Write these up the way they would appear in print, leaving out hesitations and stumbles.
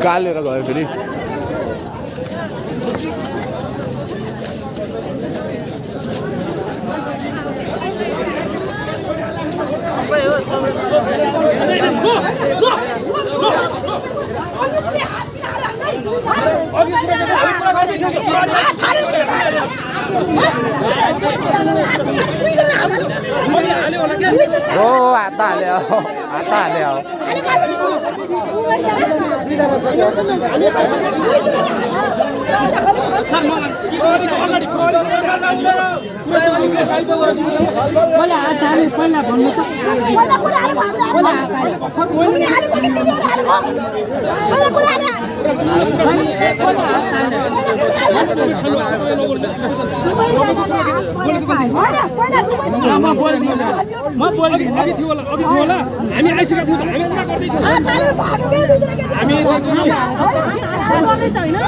कालेर गयो फेरि हात हाल्यो हामी आइसकेका थियौँ हामी कुरा गर्दैछौँ हामी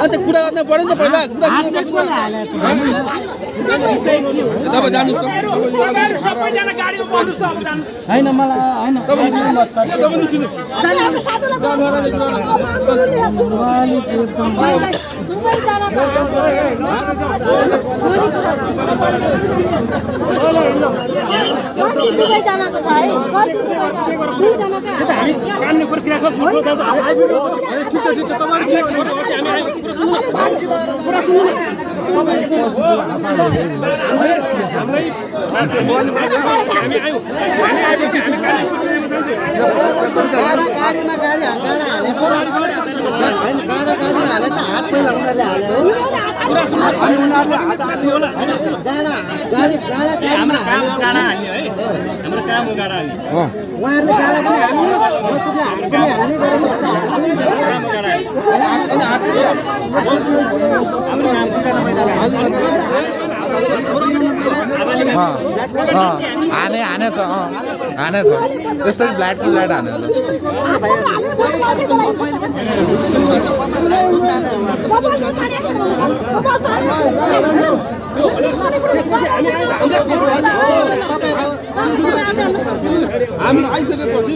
अन्त कुरा गर्न पर्यो नि त पहिला होइन मलाई कामले प्रक्रिया छ गाडीमा गाडी हात पहिला उनीहरूले हानेछ त्यस्तै ब्ल्याड टु ब्ल्याड हानेछ हामी आइसकेपछि